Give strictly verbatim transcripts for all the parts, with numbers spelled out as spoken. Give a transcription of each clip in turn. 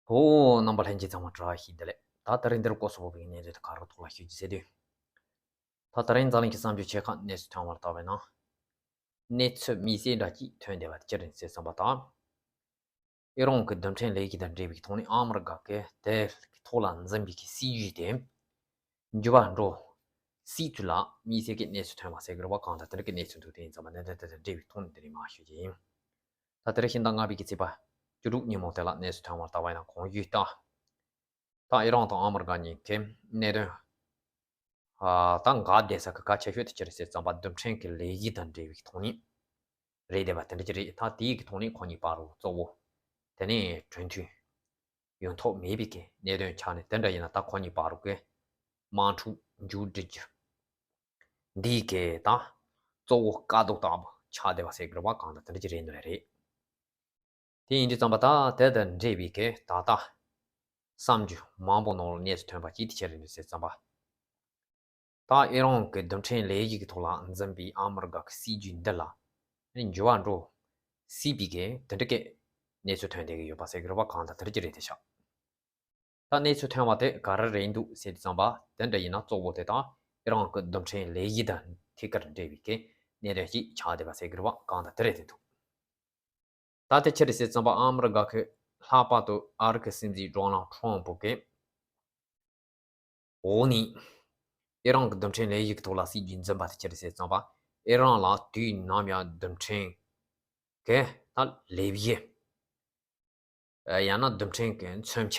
ཨོ། རྣམ་པ་ལྷན་རྒྱས་ཚང་མ་བཀྲ་ཤིས་བདེ་ལེགས། ད་དེ་རིང་འདིར་སྐོར་སོགས་པའི་གནས་ཚུལ་དེ་ག་རེ་ཐོག་ལ་ཞུ་རྒྱུ་ཟེར་དུས། ད་དེ་རིང་འཛམ་གླིང་གི་བསམ་བརྗོད་ཆེ་ཁག་གནས་ཚུལ་ཐོན་པར་བལྟ་བས་ན། གནས་ཚུལ་དམིགས་བསལ་འདྲ་གཅིག་ཐོན་བསྡད་པ་དེ་ཅི་རེད་ཟེར་བསམ་པ་དང་། ཨི་རན་གྱི་རྡུལ་ཕྲན་ལས་གཞི་དང་འབྲེལ་བའི་ཐོག་ནས་ཨ་མི་རི་ཀ་གིས་དེ་གི་ཐོག་ལ་འཛིན་པའི་གི་སྲིད་ཇུས་དེ་འགྱུར་བ་འགྲོ་སྲིད་ཚུལ་ལ་དམིགས་བསལ་གྱི་གནས་ཚུལ་ཐོན་པ་ཟེར་གི་རེད་པ། གང་ལྟར་དེ་འདྲ་གི་གནས་ཚུལ་འདུག་དེ་ཡིན་ཙང་མ་གནད་དོན་དེ་དང་འབྲེལ་བའི་ཐོག་ནས་འདི་ནས་མར་ཞུ་རྒྱུ་ཡིན། ད་དེ་རིང་ཕྱི་ཟླ་ལྔ་པའི་གི་ཚེས་པ་བཅུ་དྲུག་ཉིན་མོ་དེ་ལ་གནས་ཚུལ་ཐོན་པར་བལྟ་བ་ཡིན་ན། གོང་ཞུས་ལྟར། ད་ཨི་རན་དང་ཨ་མི་རི་ཀ་གཉིས་ཀྱི་གནད་དོན། ཨ། ད་འགག་བསྡད་ས་གི་གལ་ཆེ་ཤོས་དེ་ཅི་རེད་ཟེར་ཙམ་པ་རྡུལ་ཕྲན་གྱི་ལས་གཞི་དང་འབྲེལ་བའི་ཐོག་ནས་རེད་བསྡད་པ་དེ་འདྲ་ཅིག་རེད། ད་དེའི་གི་ཐོག་ནས་ཁོ་གཉིས་བར་དུ་གཙོ་བོ་དེ་ནས་གྲོས་མཐུན་ཡོང་ཐབས་མེད་པའི་གི་གནད་དོན་ཆགས་ནས། དེ་འདྲ་ཡིན་ན་ད་ཁོ་གཉིས་བར་དུ་གི་དམག་འཁྲུག་མཇུག་སྒྲིལ་རྒྱུ་འདིའི་གི་ད་གཙོ་བོ་དཀའ་སྡུག་ལྟ་བུ་ཆགས་བསྡད་པ་ཟེར་གི་རེད་པ། གང་ལྟར་དེ་འདྲ་ཅིག་རེད་འདུག་ལེ་རེད། དེ་ཡིན་དུས་ཙམ་པ་ད་དེ་དང་འབྲེལ་བའི་གི་ད་ལྟ་བསམ་རྒྱུ་མང་པོ་ནང་ལ་གནས་ཚུལ་ཐོན་པ་གཅིག་དེ་ཅི་རེད་ཟེར་ཙམ་པ། ད་ཨི་རན་གྱི་རྡུལ་ཕྲན་ལས་གཞི་གི་ཐོག་ལ་འཛིན་པའི་ཨ་མི་རི་ཀ་གི་སྲིད་ཇུས་འདི་ལ་འགྱུར་བ་འགྲོ་སྲིད་པའི་གི་དེ་འདྲ་གི་གནས་ཚུལ་ཐོན་བསྡད་ཀྱི་ཡོད་པ་ཟེར་གི་རེད་པ། གང་ལྟར་དེ་འདྲ་ཅིག་རེད་དེ་ཤག་ད་གནས་ཚུལ་ཐོན་པ་དེ་ག་རེ་རེད་འདུག་ཟེར་དུས་ཙམ་པ། དེ་འདྲ་ཡིན་ན་གཙོ་བོ་དེ་ད་ཨི་རན་གྱི་རྡུལ་ཕྲན་ལས་གཞི་དང་ཐད་ཀར་འབྲེལ་བའི་གི་གནད་དོན་ཞིག་ཆགས་བསྡད་པ་ཟེར་གི་རེད་པ། གང་ལྟར་དེ་རེད་དེ་འདུག་ད་དེ་ཅི་རེད་ཟེར་ཙམ་པ། ཨ་མི་རི་ཀ་གིས་ལྷག་པར་དུ་ཨ་རི་གི་སྲིད་འཛིན་ཌོ་ནལ་ཊམ་པ་གི་འོག་ནས་ཨི་རན་གྱི་རྡུལ་ཕྲན་ལས་གཞི་གི་ཐོག་ལ་སྲིད་ཇུས་འཛིན་པ་དེ་ཅི་རེད་ཟེར་ཙམ་པ། ཨི་རན་ལ་དུས་ནམ་ཡང་རྡུལ་ཕྲན་གྱི་ད་ལས་གཞི། ཡང་ན་རྡུལ་ཕྲན་གྱི་མཚོན་ཆ་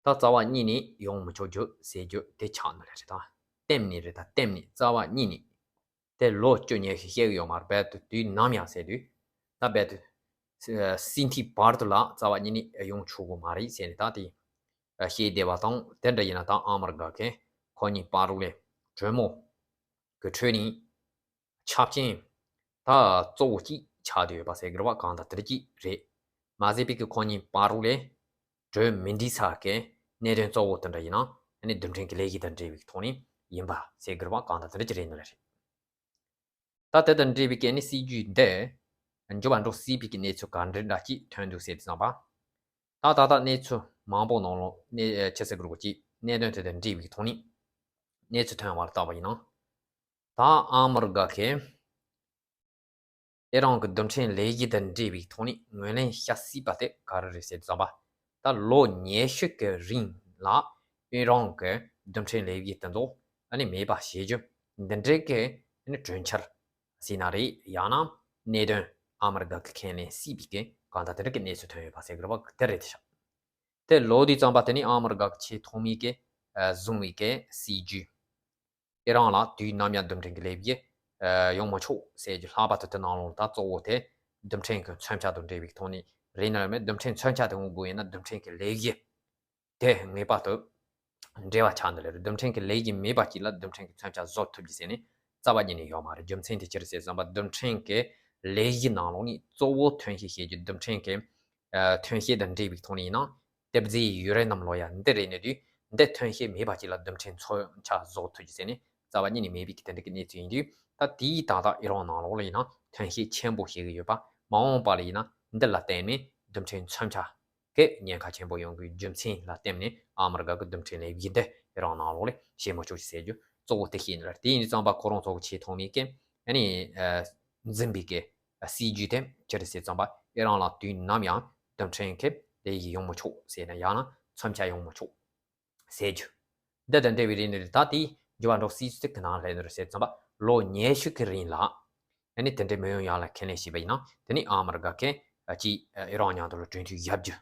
ད་རྩ་བ་ཉིད་ནས་ཡོང་མི་ཆོག་རྒྱུ་ཟེར་རྒྱུ་དེ་ཆགས་ནི་རེད། ད་གཏན་ནས་རེད། ད་གཏན་ནས་རྩ་བ་ཉིད་ནས་དེ་ལོ་བཅུ་ཉི་ཤུ་བཤད་གི་ཡོད་མ་རེད། རྦད་དེ་དུས་ནམ་ཡང་ཟེར་དུས་ད་རྦད་དེ་སྲིད་མཐའི་བར་དུ་ལ་རྩ་བ་ཉིད་ནས་ཡོང་ཆོག་གི་མ་རེད་ཟེར་ནས་ད་དེ་བཤད་བསྡད་པ་དང་། དེ་འདྲ་ཡིན་ན་ད་ཨ་མི་རི་ཀ་གིས་ཁོ་གཉིས་བར་དུ་ལས་གྲོས་མོལ་གྱི་ཁྲོད་ནས་ཆབ་ཆེན་ད་གཙོ་བོ་གཅིག་ཆགས་བསྡད་ཡོད་པ་ཟེར་གི་རེད་པ། གང་ལྟར་དེ་འདྲ་གཅིག་རེད། མ་ཟད་པའི་གི་ཁོ་གཉིས་བར་དུ་ལས་གྲོས་མི་འགྲིག་ས་གི་གནད་དོན་གཙོ་བོ་དེ་འདྲ་ཡིན་ན། ཨ་ནི་རྡུལ་ཕྲན་གྱི་ལས་གཞི་དང་འབྲེལ་བའི་ཐོག་ནས་ཡིན་པ་ཟེར་གི་རེད་པ། གང་ལྟར་དེ་འདྲ་གཅིག་རེད་འདུག་ལེ་རེད། ད་དེ་དང་འབྲེལ་བའི་གི་ཨ་ནི་སྲིད་ཇུས་འདི་འགྱུར་བ་འགྲོ་སྲིད་པའི་གི་གནས་ཚུལ་ག་འདྲ་འདྲ་གཅིག་ཐོན་འདུག་ཟེར་དུས་ཙམ་པ། ད་ད་ལྟ་གནས་ཚུལ་མང་པོ་ནང་ལོགས་གནས་ཆེ་ས་གི་རུ་གཅིག་གནད་དོན་དེ་དང་འབྲེལ་བའི་ཐོག་ནས་གནས་ཚུལ་ཐོན་པར་བལྟ་བ་ཡིན་ན། ད་ཨ་མི་རི་ཀ་གིས་ཨི་རན་གྱི་རྡུལ་ཕྲན་ལས་གཞི་དང་འབྲེལ་བའི་ཐོག་ནས་ངོས་ལེན་བྱ་སྲིད་པ་དེ་ག་རེ་རེད་ཟེར་དུས་ཙམ་པ། ད་ལོ་ཉི་ཤུ་གི་རིང་ལ་ཨི་རན་གྱི་རྡུལ་ཕྲན་ལས་གཞི་དེ་ཚོ་ཨ་ནི་མེད་པ་བྱེད་རྒྱུ་འདི་འདྲའི་གི་ཨ་ནི་གྲོས་འཆར་ཟེར་ན་རེད། ཡང་ན་གནད་དོན་ཨ་མི་རི་ཀ་གིས་ཁས་ལེན་སྲིད་པའི་གི་གང་ལྟར་དེ་འདྲ་གི་གནས་ཚུལ་ཐོན་ཡོད་པ་ཟེར་གི་རེད་པ། དེ་རེད་དེ་ཤག་དེ་ལོ་དུས་ཙམ་པ་དེ་ནི་ཨ་མི་རི་ཀ་གི་ཆེས་ཐོག་མའི་གི་བཟུང་བའི་གི་སྲིད་ཇུས། ཨི་རན་ལ་དུས་ནམ་ཡང་རྡུལ་ཕྲན་གྱི་ལས་གཞི་ཡོང་མི་ཆོག་ཟེར་རྒྱུ་ལྷག་པར་དུ་དེ་ནང་ལོགས་ད་གཙོ་བོ་དེ་རྡུལ་ཕྲན་གྱི་མཚོན་ཆ་དང་འབྲེལ་བའི་ཐོག་ནས་རེད་ན་རེད་མེད། རྡུལ་ཕྲན་མཚོན་ཆ་དེ་འོང་དགོས་ཡིན་ན་རྡུལ་ཕྲན་གྱི་ལས་གཞི་དེ་ངེས་པར་དུ་འབྲེལ་བ་ཆགས་འདི་ལེ་རེད། རྡུལ་ཕྲན་གྱི་ལས་གཞི་མེད་པ་ཅིག་ལ་རྡུལ་ཕྲན་གྱི་མཚོན་ཆ་བཟོ་ཐུབ་རྒྱུ་ཟེར་ནས་རྩ་བ་ཉིད་ནས་ཡོད་མ་རེད། རྒྱུ་མཚན་དེ་ཅི་རེད་ཟེར་ཙམ་པ་རྡུལ་ཕྲན་གྱི་ལས་གཞི་ནང་ལོགས་ནས་གཙོ་བོ་ཐོན་སྐྱེད་བྱེད་རྒྱུ་རྡུལ་ཕྲན་གྱི་ཨ་ཐོན་སྐྱེད་དང་འབྲེལ་བའི་ཐོག་ནས་ཡིན་ན་ཏེབ་ཛི་ཡུ་རེ་ནམ་ལོ་ཡ་འདི་རེད་ནས་དུས་འདི་ཐོན་སྐྱེད་མེད་པ་ཅིག་ལ་རྡུལ་ཕྲན་མཚོན་ཆ་བཟོ་ཐུབ་རྒྱུ་ཟེར་ནས་རྩ་བ་ཉིད་ནས་མེད་པའི་གི་དེ་འདྲ་གི་གནས་ཚུལ་ཡིན་དུས། ད་དེའི་ད་ལྟ་ཨི་རན་ནང་ལོགས་ལ་ཡིན་ན་ཐོན་སྐྱེད་ཆེན་པོ་བྱེད་ཀྱི་ཡོད་པ། མ་འོངས་པ་ལ་ཡིན་ན་འདི་ལ་བརྟེན་ནས་རྡུལ་ཕྲན་མཚོན་ཆ་གི་ཉེན་ཁ་ཆེན་པོ་ཡོང་གི་རྒྱུ་མཚན་ལ་བརྟེན་ནས་ཨ་མི་རི་ཀ་གི་རྡུལ་ཕྲན་ལས་གཞི་འདི་ཨི་རན་ནང་ལོགས་ལ་བྱེད་མི་ཆོག་ཅིག་ཟེར་རྒྱུ་གཙོ་བོ་དེ་ཤེས་ནི་རེད། དེ་ཡིན་དུས་ཙམ་པ་ཁོ་རང་ཚོ་གི་ཆེས་ཐོག་མའི་གི་ཨ་ནི་འཛིན་པའི་གི་སྲིད་ཇུས་དེ་ཅི་རེད་ཟེར་ཙམ་པ་ཨི་རན་ལ་དུས་ནམ་ཡང་རྡུལ་ཕྲན་གྱི་ལས་གཞི་ཡོང་མི་ཆོག་ཟེར་ན་ཡང་ན་མཚོན་ཆ་ཡོང་མི་ཆོག་ཟེར་རྒྱུ། འདི་དང་འབྲེལ་བའི་རིགས་ནི་ད་དེ་འགྱུར་བ་འགྲོ་སྲིད་ཚུལ་གྱི་ནང་སླེབས་ནི་རེད་ཟེར་ཙམ་པ་ལོ་ཉི་ཤུ་གི་རིང་ལ་ཨ་ནི་དེ་འདྲའི་མི་ཡོང་ཡག་ལ་ཁས་ལེན་བྱས་པ་ཡིན་ན་དེ་ནི་ཨ་མི་རི་ཀ་གིས་ཅིག་ཨི་རན་མཉམ་དུ་ལ་གྲོས་མཐུན་བཞག་རྒྱུ།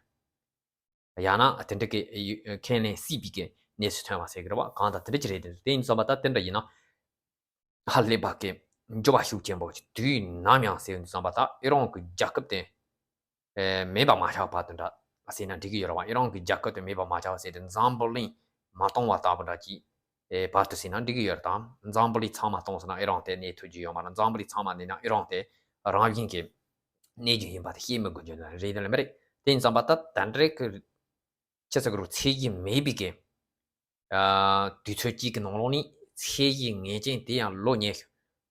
ཡང་ན་དེ་འདྲ་གི་ཁས་ལེན་སྲིད་པའི་གི་གནས་ཚུལ་ཐོན་པ་ཟེར་གི་རེད་བ། གང་ལྟར་དེ་འདྲ་ཅིག་རེད། དེ་ཡིན་ཙམ་པ་ད་དེ་འདྲ་ཡིན་ན་ཧ་ལས་པ་གི་འགྱུར་བ་ཤུགས་ཆེན་པོ་ཅིག་དུས་ནམ་ཡང་ཟེར་ཙམ་པ་ད་ཨི་རན་གྱི་རྒྱལ་ཁབ་དེ་མེད་པ་མ་ཆགས་པ་དེ་འདྲ་ཟེར་ན་འགྲིག་གི་ཡོད་རེད་བ། ཨི་རན་གྱི་རྒྱལ་ཁབ་དེ་མེད་པ་མ་ཆགས་པ་ཟེར་ཏེ་འཛམ་བུ་གླིང་མ་སྟོང་བ་ལྟ་བུ་འདྲ་ཅིག་བར་དུ་ཟེར་ན་འགྲིག་གི་ཡོད་རེད་དམ། འཛམ་བུ་གླིང་ཚང་མ་སྟོང་ཟེར་ན་ཨི་རན་དེ་གནས་ཐུབ་ཀྱི་ཡོད་མ་རེད། འཛམ་བུ་གླིང་ཚང་མ་གནས་ན་ཨི་རན་དེ་རང་བཞིན་གྱི་གནས་རྒྱུ་ཡིན་པ་དེ་ཤེས་མི་དགོས་རྒྱུ་ནི་རེད་དེ་ལ་མི་རེད། དེ་ཡིན་ཙམ་པ་ད་ད་འདྲའི་གི་ཆི་ཟེར་གི་རུ་ཚད་གཞི་མེད་པའི་གི་ཨ་དུས་ཚོད་གཅིག་གི་ནང་ལོགས་ནས་ཚད་གཞི་ངེས་ཅན་དེ་ཡང་ལོ་ཉི་ཤུ་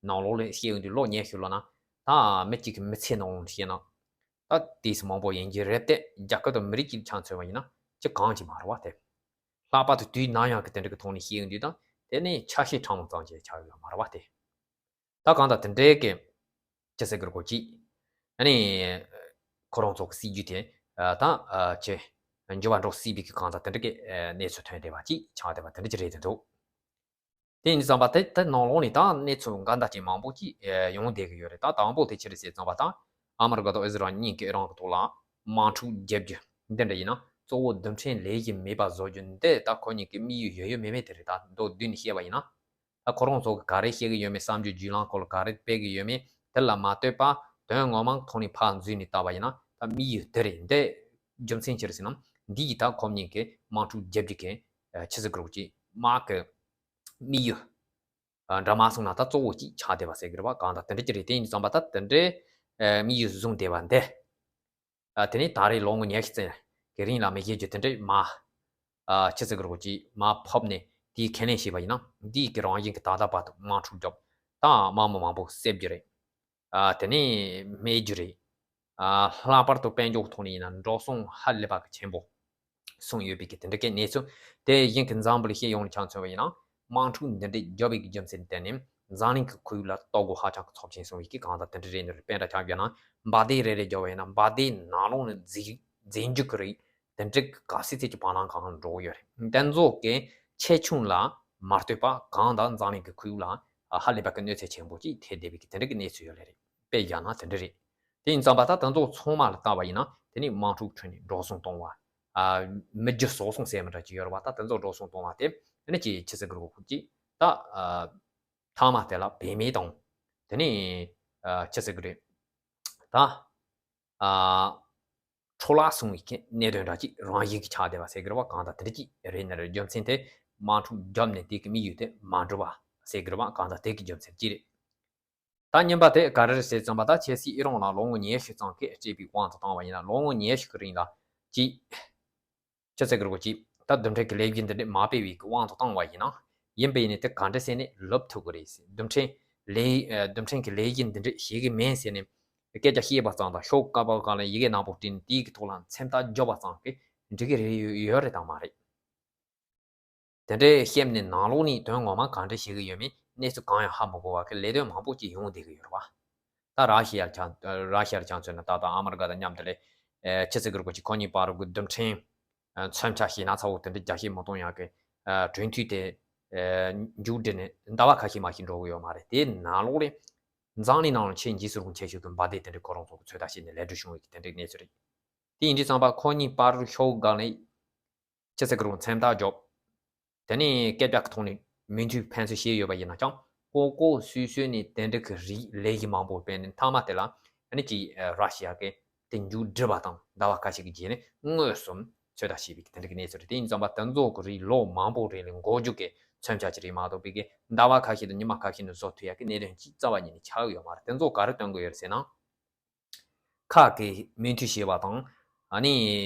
ནང་ལོགས་ལ་བཤད་ཡོང་དུས་ལོ་ཉི་ཤུ་ལོ་ན་ད་མི་གཅིག་གི་མི་ཚེ་ནང་ལོགས་བཤད་ན་ ད་དེས་མང་པོ་ཡིན་གྱི་རེད་དེ། རྒྱ་སྐད་དང་མི་རིགས་ཀྱི་ཆ་མཚོན་པ་ཡིན་ན་ཅི་གང་ཅི་མ་རེད་བ་དེ། ལྷག་པར་དུ་དུས་ནམ་ཡང་གི་དེ་འདྲ་གི་ཐོག་ནས་བཤད་ཡོང་དུས་དང་། དེ་ནི་ཆ་ཤས་ཕྲ་མོ་ཙམ་ཞིག་ཆགས་ཡོད་མ་རེད་བ་དེ། ད་གང་ལྟར་དེ་འདྲའི་གི་ཅི་ཟེར་དགོས་རེད་གོ་ཅི། ཨ་ནི་ཁོ་རང་ཚོ་གི་སྲིད་ཇུས་དེ་ད་ཅི་འགྱུར་བ་འགྲོ་སྲིད་པའི་གི་གང་ལྟར་དེ་འདྲ་གི་གནས་ཚུལ་ཐོན་བསྡད་པ་ཅིག་ཆགས་བསྡད་པ་དེ་འདྲ་ཅིག་རེད་དེ་འདུག་དེ་ཡིན་ཙང་པ་དེ་དེ་ནང་ལོགས་ནས་ད་གནས་ཚུལ་འགའ་འདྲ་ཅིག་མང་པོ་ཅིག་ཡོང་བསྡད་གི་ཡོད་རེད། ད་དང་པོ་དེ་ཅི་རེད་ཟེར་ཙང་པ་ད་ཨ་མི་རི་ཀ་དང་ཨི་ཟི་རལ་གཉིས་ཀྱིས་ཨི་རན་གྱི་ཐོག་ལ་དམག་འཁྲུག་རྒྱབ་རྒྱུ་འདི་འདྲ་ཡིན་ན། གཙོ་བོ་རྡུལ་ཕྲན་ལས་གཞི་མེད་པ་བཟོ་རྒྱུ་འདི་ད་ཁོ་གཉིས་ཀྱི་དམིགས་ཡུལ་ཡོད་ཡོད་མེད་མེད་དེ་རེད། ད་མདོར་བསྡུས་ནས་བཤད་པ་ཡིན་ན། ད་ཁོ་རང་ཚོ་གིས་ག་རེ་བཤད་གི་ཡོད་མེད། བསམ་རྒྱུ་བརྒྱུད་ལམ་སྐོར་ལ་ག་རེ་སྤེལ་གི་ཡོད་མེད། དེ་ལ་མ་ལྟོས་པར་དོན་ངོ་མ་ཐོག་ནས་ཕར་འཛུལ་ནས་བལྟས་པ་ཡིན་ན། ད་དམིགས་ཡུལ་དེ་རེད། འདི་རྒྱུ་མཚན་ཅི་རེད་ཟེར་ན། འདི་ཡིས་ད་ཁོ་གཉིས་ཀྱི་དམག་འཁྲུག་རྒྱབ་རྒྱུ་གི་ཆི་ཟེར་དགོས་རེད་གོ་ཅི། དམག་གི་དམིགས་ཡུལ་འདྲ་མ་སོང་ན་ད་གཙོ་བོ་ཅིག་ཆགས་བསྡད་པ་ཟེར་གི་རེད་བ། གང་ལྟར་དེ་འདྲ་ཅིག་རེད། དེ་ཡིན་དུས་ཙམ་པ་ད་དེ་འདྲའི་དམིགས་ཡུལ་བཟུང་བསྡད་པ་འདི། ཨ། དེ་ནས་ད་རེས་ལོ་ངོ་ཉི་ཤུ་ཙམ་གྱི་རིང་ལ་མི་བཤད་རྒྱུ་དེ་འདྲའི་མ། ཨ། ཆི་ཟེར་དགོས་རེད་གོ་ཅི། མར་ཕབ་ནས་དེའི་ཁས་ལེན་བྱས་པ་ཡིན་ན། འདིའི་གི་རང་བཞིན་གྱི་ད་ལྟ་བར་དུ་དམག་འཁྲུག་རྒྱབ་དང་དམག་མི་མང་པོ་བསད་རྒྱུ་རེད། ཨ། དེ་ནས་རྨས་རྒྱུ་རེད། ཨ། ལྷག་པར་དུ་དཔལ་འབྱོར་གྱི་ཐོག་ནས་ཡིན་ན་འགྲོ་སོང་ཧ་ལས་པ་གི་ཆེན་པོ་སོང་ཡོད་པའི་གི་དེ་འདྲ་གི་གནས་ཚུལ། དེ་བཞིན་གྱི་འཛམ་བུ་གླིང་སྤྱི་ཡོངས་ནས་ཆ་མཚོན་པ་ཡིན་ན། དམག་འཁྲུག་འདི་འདྲའི་རྒྱབ་པའི་གི་རྒྱུ་མཚན་དེ་ནི་འཛམ་གླིང་གི་ཁོར་ཡུག་ལ་ལྟོ་གོས་ཧ་ཅང་གི་ཚབས་ཆེན་སོང་བའི་གི་གང་ལྟར་དེ་འདྲ་རེད། འདི་རུ་དཔེ་འདྲ་ཆ་བཞག་ན་འབར་མདེལ་རེ་རེ་རྒྱབ་པ་ཡིན་ན། འབར་མདེལ་ནང་ལོགས་ནས་རྫས་རྫས་འགྱུར་གྱི་རིགས་དེ་འདྲའི་ག་ཚད་ཚད་ཀྱི་བར་སྣང་གང་འགྲོ་གི་ཡོད་རེད། དེ་ཚོ་གི་ཆེ་ཆུང་ལ་མ་ལྟོས་པར་གང་ལྟར་འཛམ་གླིང་གི་ཁོར་ཡུག་ལ་ཧ་ལས་པ་གི་གནོད་འཚེ་ཆེན་པོ་ཅིག་ཐེབས་བསྡད་པའི་གི་དེ་འདྲ་གི་གནས་ཚུལ་ཡོད་ལེ་རེད། དཔེ་བཞག་ན་དེ་འདྲ་རེད། དེ་ཡིན་ཙང་པ་ད་དེ་ཚོ་ཚང་མ་ལ་བལྟས་པ་ཡིན་ན། དེ་ནི་དམག་འཁྲུག་ཁྲོད་ནས་འགྲོ་སོང་གཏོང་བ། ཨ། མི་རྒྱུ་ཟོག་སོང་ཟེར་མི་འདྲ་ཅིག་ཡོད་རེད་བ། ད་དེ་ཚོ་འགྲོ་སོང་གཏོང་བ་དེ། དེ་ནི་ཅི་ཆི་ཟེར་དགོས་རེད་གོ་ཅི། ད། ཨ། མཐའ་མ་དེ་ལ་བེད་མེད་དང་། དེ་ནི། ཨ། ཆི་ཟེར་དགོས་རེད། ད། ཨ། འཕྲོ་བརླག་སོང་བའི་གི་གནད་དོན་འདྲ་ཅིག་རང་བཞིན་གྱིས་ཆགས་བསྡད་པ་ཟེར་གི་རེད་བ། གང་ལྟར་དེ་འདྲ་ཅིག་རེད། ནི་རེད། རྒྱུ་མཚན་དེ་དམག་འཁྲུག་བརྒྱབ་ནས་དེ་གི་དམིགས་ཡུལ་དེ་མ་འགྲུབ་པ་ཟེར་གི་རེད་བ། གང་ལྟར་དེ་གི་རྒྱུ་མཚན་གཅིག་རེད། ད་གཉིས་པ་དེ་ག་རེ་རེད་ཟེར་ཙམ་པ། ད་ཁྱེད་སྲིད་ཨི་རན་ལ་ལོ་ངོ་ཉི་ཤུ་ཙམ་གི་སྤྱད་པའི་དབང་དུ་བཏང་བ་ཡིན་ན། ལོ་ངོ་ཉི་ཤུ་གི་རིང་ལ་ཅིག་ཅི་ཟེར་དགོས་རེད་གོ་ཅི། ད་རྡུལ་ཕྲན་གྱི་ལས་གཞི་འདི་འདྲ་མ་སྤེལ་བའི་གི་དབང་དུ་བཏང་བ་ཡིན་ན། ཡིན་པ་ཡིན་ནའི་དེ་ག་འདྲ་ཟེར་ནས་ལབ་ཐུབ་གི་རེད་ཟེར། རྡུལ་ཕྲན་ལས། རྡུལ་ཕྲན་གྱི་ལས་གཞི་འདི་འདྲ་བྱེད་གི་མིན་ཟེར་ནས་སྐད་ཆ་བཤད་པ་ཙམ་དང་། ཤོག་ཀ་པ་སྒང་ལ་ཡི་གེ་ནག་པོ་བྲིས་ནས་དེའི་གི་ཐོག་ལ་མཚན་རྟགས་བརྒྱབ་པ་ཙམ་གིས་འགྲིག་གི་རེད། ཡོད་རེད་དང་མ་རེད། དེ་འདྲའི་བཤད་ནས་ནང་ལོགས་ནས་དོན་ངོ་མ་གང་འདྲ་བྱེད་གི་ཡོད་མེད་གནས་ཚུལ་གང་ཡང་ཧ་མི་གོ་བ་གི་ལས་དོན་མང་པོ་ཅིག་ཡོང་བསྡད་གི་ཡོད་རེད་བ། ད་ར་ཤི་ཡ་ལ་ཆ། ར་ཤི་ཡ་ལ་ཆ་མཚོན་ན། ད་ལྟ་ཨ་མི་རི་ཀ་དང་མཉམ་དུ་ལས། ཨེ། ཆི་ཟེར་དགོས་རེད་གོ་ཅི། ཁོ་གཉིས་བར་གི་རྡུལ་ཕྲན་མཚོན་ཆ་ཞེ་ན་ཚ་བོ་དེ་འདྲ་རྒྱ་སྐྱེད་མི་གཏོང་ཡག་གི། ཨ། གྲོས་མཐུན་དེ། ཨེ། མཇུག་སྒྲིལ་ནས་ཟླ་བ་ཁ་ཤས་མ་ཞིག་འགྲོ་གི་ཡོད་མ་རེད། དེའི་ནང་ལོགས་ལས་འཛམ་གླིང་ནང་ལ་ཆེས་འཇིགས་སུ་རུང་ཆེ་ཤོས་ཀྱི་འབར་མདེལ་དེ་འདྲ་ཁོ་རང་ཚོ་གིས་ཚོད་ལྟ་བྱས་ནས་ལད་ཟློས་བྱུང་བའི་གི་དེ་འདྲའི་གནས་ཚུལ་རེད། དེ་ཡིན་དུས་ཙམ་པ་ཁོ་གཉིས་བར་ཤོག་སྒང་ལས། ཅི་ཟེར་གི་རུང་མཚན་རྟགས་འཇོག་དེ་ནས་སྐད་ཆ་གི་ཐོག་ནས་མོས་མཐུན་ཕན་ཚུན་བྱས་ཡོད་པ་ཡིན་ན་ཀྱང་། ལྐོག་ལྐོག་སུད་སུད་ནས་དེ་འདྲ་གི་རིགས་ལས་གཞི་མང་པོ་སྤེལ་ནས། མཐའ་མ་དེ་ལ་ཨ་ནི་ཅིག་ར་ཤི་ཡ་གིས་དེ་མཇུག་སྒྲིལ་བ་དང་ཟླ་བ་ཁ་ཤས་ཀྱི་རྗེས་ནས་མངོན་སུམ་ཚོད་ལྟ་བྱས་པའི་དེ་འདྲ་གི་གནས་ཚུལ་རེད། དེ་ཡིན་ཙམ་པ་དེ་ཚོ་གི་རིགས་ལོ་མང་པོ་རིང་ལ་འགོར་རྒྱུ་གི་མཚོན་ཆ་ཅིག་རེད་མ་གཏོགས། པའི་གི་ཟླ་བ་ཁ་ཤས་དང་ཉི་མ་ཁ་ཤས་ནས་བཟོ་ཐུབ་ཡག་གི་གནད་དོན་ཅིག་རྩ་བ་ཉིད་ནས་ཆགས་ཡོད་མ་རེད། དེ་ཚོ་ག་རེ་སྟོན་གི་ཡོད་རེད་ཟེར་ན། ཁ་གི་མོས་མཐུན་བྱས་པ་དང་། ཨ་ནི་